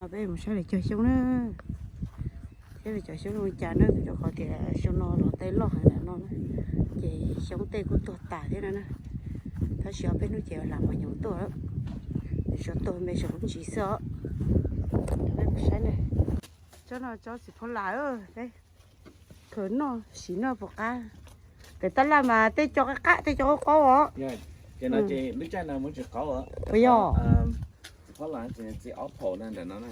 Peb mus saib lawv cog xyoob na, saib lawv cov xyoob zoo li cas na, rau qhov tias xyoo no los tej loj heev ntawm no na, ces xyoob tej kuj tuag tas thiab no na. Tab sis ob peb hnub ces lam mos nyoos tuaj, nws tsuas tuag me tsuas lub ntsis xwb os. Peb mus saib na, tsob no tsob txiv phaub las, peb khaws noj siv noj puas qab. Pem tab laj mas tej co qab qab tej co qaub qaub os. Ces no ces lub caij no muab tsis qaub os. Puas yog? Txiv phaub las ces txiv ob phaum na, ntawm no na,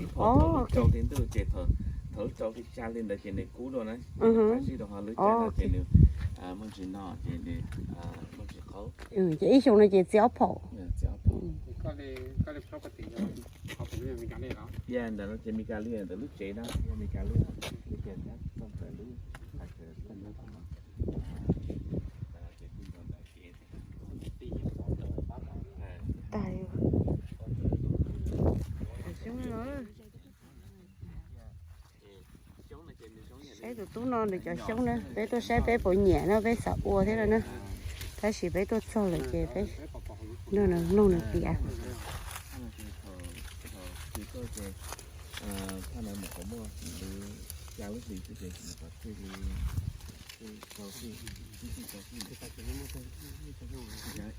ib phaum thaum lub rau hli ntuj ces thaum lub rau hli xya hli ntawd ces nws kub dua na, qab zib rau ho lub caij no ces nws muaj ntsis no ces nws muaj ntsis qaub. Ces ib xyoo no ces txiv ob phaum. Yog ntawm no ces Mes Kas Lis, ntawm lub tsev no yog Mes Kas Lis, lub tsev no lub. Saib tus tub no nws cov xyoob na, peb tuaj saib peb puas nyiam no, peb xav ua thiab no na. Tab sis peb tuaj txog lawm ces peb nug nws piav.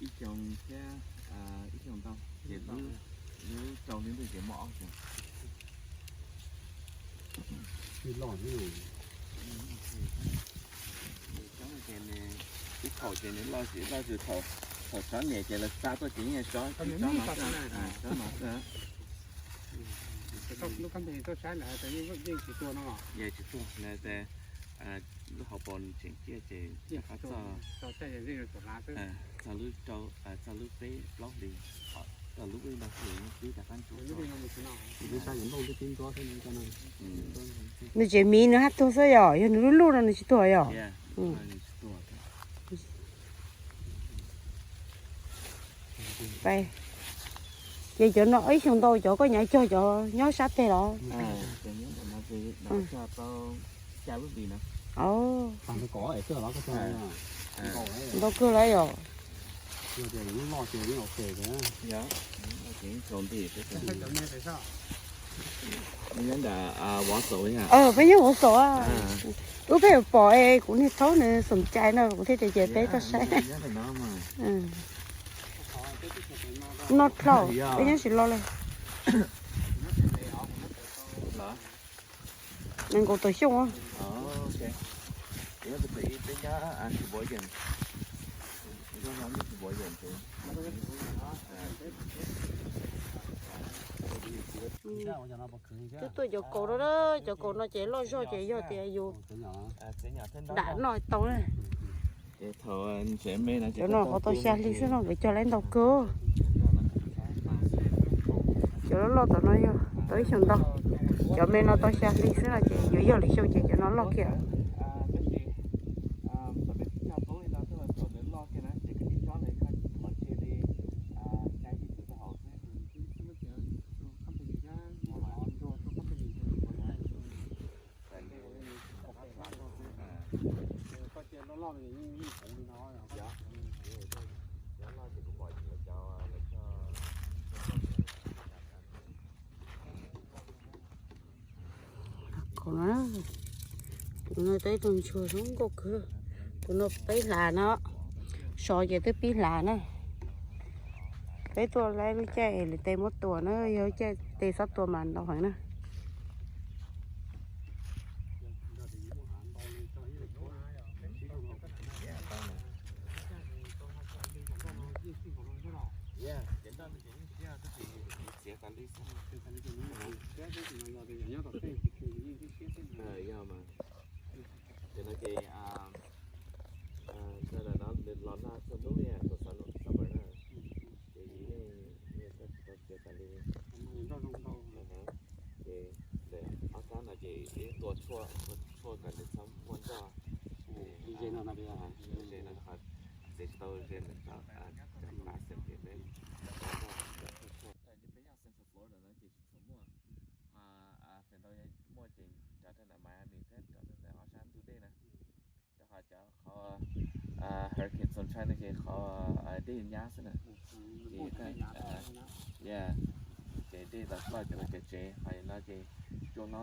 Ib xyoo thiab ib xyoo ntau ces lub rau hli ntuj ces muaj ob xyoo. Ib phaum ces nws loj, loj tsis thaum tsob niam ces lawv xa tuaj ces yeej tsob no xwb, tsob no xwb. Yeej tsis tuag na, lub hauv paus nws tseem ciaj ces rov qab txog, txog lub rau, txog lub peb plaub hlis, txog lub peb no ces yeej twb rov qab ntsuab. Nws tseem miv nws haj tuag xwb yom, yog nws lub luj no nws tsis tuag yom. Ces cov no ib xyoo ntau cov koj nyav cog cov nyob sab teg los? Ntau kawg lawm yom. Peb nyob vov xaum, wb peb pom es kuv niag thaub nws xoom cai no kuv thiaj tias ces peb tuaj saib. Noj dlhau, peb nyob tsis lo li. Nees nkaum tawm xyoo. Twb tuaj cov kaus no, cov kaus no ces loj zog ces yog tias yus dam noj tau na. Cov no qhov tau xya hli xwb no nkawd cog lawm ntau kawg. Cov loj loj tom no yog tau ib xyoo ntau. Cov me no tau xya hli xwb no ces yuav yog lwm xyoo ces cov no loj kiag. Tus no, tus no tau ib tug ntsuag zoo nkauj kawg. Tus no peb hlav no, so ces twb pib hlav na. Peb tuaj lawm lub caij lwm tes muab tua na, yog lub caij tes txhob tua mas ntau heev na. Ces no ces zaj no los nag txog hnub li tus xav num xav pawg na, ces yus yeej tsis tau txiav tas li. Ces ntawm ob sab no ces ib tua tshuaj, tua tshuaj kom nws txhob muaj nroj. Ze no, ze no qhov txiav tsis tau ze nws cov qab xwb ces peb tua tshuaj. Peb nyob Central Florida no ces tsis tshua muaj, feem ntau muaj ces rov rau ntawm Miami thiab rov rau ntawm ob sab ntug dej na. Rau qhov cov qhov hurricane Sunshine no ces qhov dej nyab xwb na. Ces, ces Ces los txog cov no cov tsev hais no ces cua hlob no,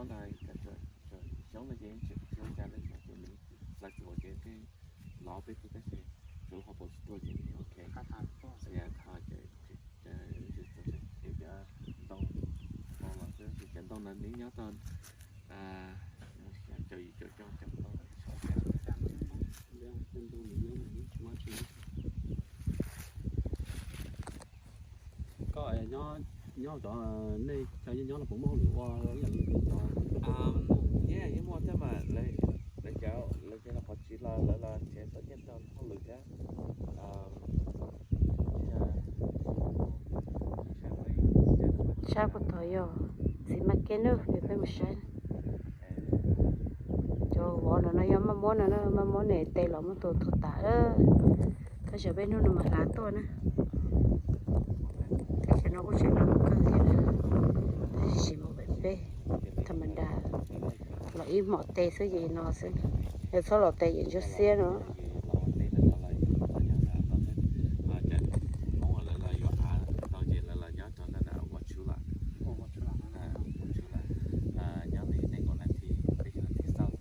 xyoob no ces tsis ua cas li, ces nws flexible ces thiaj lov peb tuaj tab sis tsuav lub hauv paus tsis tuaj ces nws ok. Cov ntoo, cov ntoo no nws nyob tau caum yim caum xyoo caum ntoo. Koj nyob cov, nej cov nyob no puas muaj hauj lwm ua ib yam li peb cov? Yeej muaj thiab mas, lawv cov, lawv cov qhov tsis los lawv los tsev tau nyiaj tau hauj lwm thiab. Saib puas tau yog txiv mas kev nub peb mus saib. Cov vov no no yog maj muab no, maj muab ne tes los muab tua tuag tas. Koj saib peb hnub no mas hlav tuaj na. Tab sis no kuj tseem hlav kawg thiab, tab sis tsis mus pem peb, tham ma da, los ib hmos tes xwb ces no xwb, yog txhob los tes ces ntsuab xiab no. Nyob li nees nkaum nas this, peb xyoo nas this south.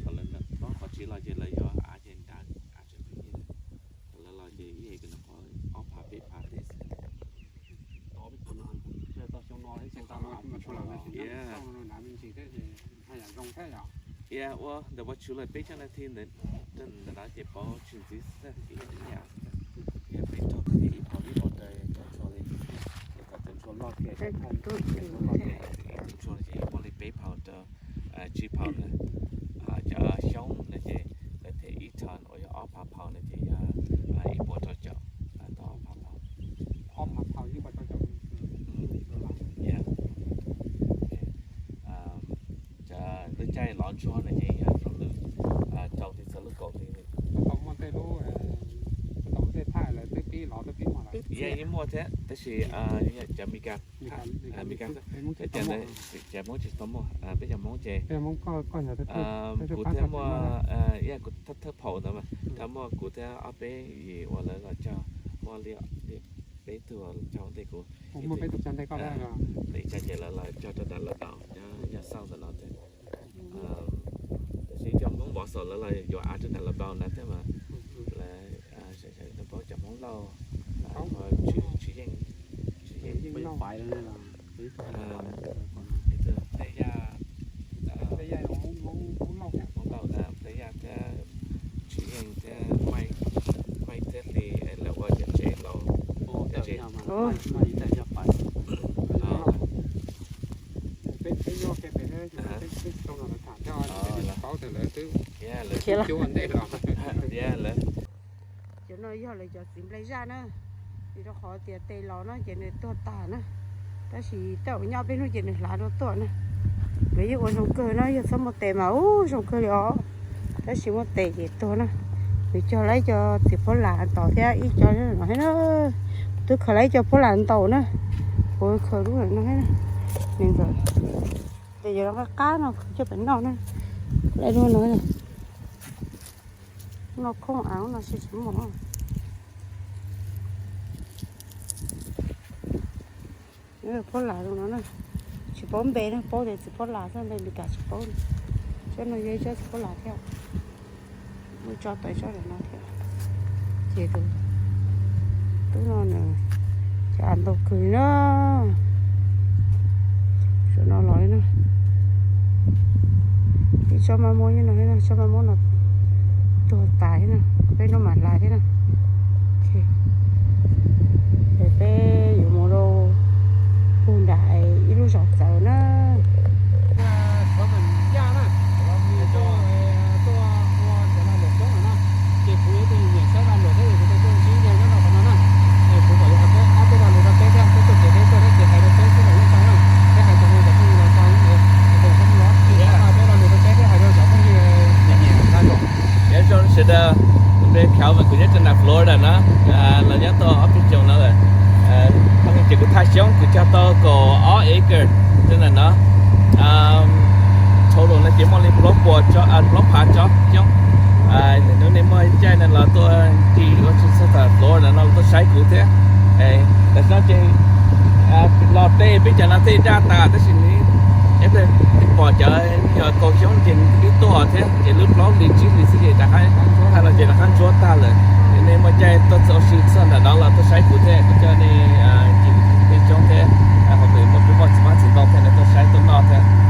Thaum lawv nram qhov tsis los ces lawv yuav av ces nrad av tseem pheej ib, thaum lawv los ces ib yam li qhov ob phav peb phav tej xwb. Ua ntawm ua tshwv lawm peb tsab nas this ntawd, ntawm no ces pauv tsis ntxiv xwb, ib yam, peb raug tag ib phav ib phav raws cov ntshua li, kom cov ntshua loj kiag, ntshua ces muaj li peb phav rau tsib phav na. Cov xyoob no ces lawv them ib ton uas yog ob phav phav no ces yog ib puas rau caum, tau ob phav phav. Cov lub caij lov ntsuag no ces yog rau lwm rau tiv txog lub kaum li. Yeej muaj thiab tab sis cov Meskas, Meskas, cov Hmoob tsis tau muaj, peb cov Hmoob ces kuv thiab muaj, kuv thawj phaum ntawd mas, thawj muaj kuv thiab ob peb yim uas lawv los cog, muaj li peb tug cog ntej kuv, ib txhia ces lawv los cog rau nram Las Daus nyob xauj ntawm no thiab. Tab sis cov Hmoob Npov Xaus lawv los yuav av rau nram Las Daus ntawd thiab mas, lawv paub cov Hmoob Lauj, tswv yeej, tswv yeej, Tej Yaj, Hmoob Lauj, Tej Yaj thiab, tswv yeej thiab, Maj, Maj thiab Hli lawv ua cov tsev laus, cov tsev Khiav lawm. Cov no yog lawv cov txiv nplej zaj na, vim rau qhov tias tes laus no ces nws tuag tas na, tab sis tej zaum nyob peb hnub ces nws hlav rau tuaj na. Lawv yeej ua zoo kawg no, yog txhob muaj tes mas ub zoo kawg li os, tab sis muaj tes ces tuag na. Nws cog lawv cov txiv phuab lam ntaus thiab ib co no thiab na, twb khaws lawv ib co phuab lam ntaus na, kuv khaws lub no thiab na, nws ntawd ces yog lawv qab qab no khaws coj pem noj na, lawv lub no. Lub no khoob av no tsis muaj. Phuab lam no na, tsis paub npe na, paub tias txiv phuab lam xwb, npe Meskas tsis paub. Tsob no yog ib tsob txiv phuab lam thiab. Muaj tsob tawv tsob ntawm no thiab. Ces tus tub no nws cov av ntau kawg na. Saum no los li na. Ib tsob maj muab nyob no thiab na, tsob maj muab no tuag tas thiab na, peb hnub mam hlav thiab na. Ces peb yuav mus rau puag nram ib lub zos txawv na. Nyob zoo sawv daws, kuv yog Calvin, kuv nyob rau nram Florida na, los nyob tau ob peb xyoos no lawm. Thaum ub ces kuv thaj xyoob kuv cog tau kaum ob acre rau ntawm no. Total no ces muaj li plaub puas, plaub phav tsob xyoob. Hnub no muaj caij no los tuaj ncig ua si xwb tas Florida. saib kuv thiab. Tam sim no ces los tej peb cov no tej daj tas tab sis nws pom cov me nyuam kaus xyoob ces nws twb tuaj thiab ces lub plaub hlis tsib hlis xwb ces rov qab, thaum no ces rov qab ntsuab tag lawm. Ces nej muaj caij tuaj txog ua si txog ntawm no los tuaj saib kuv thiab kuv coj nej cim peb coob thiab. Hauv pes muaj peb poj txiv pab txiv ntoo thiab nej tuaj saib tuaj noj thiab.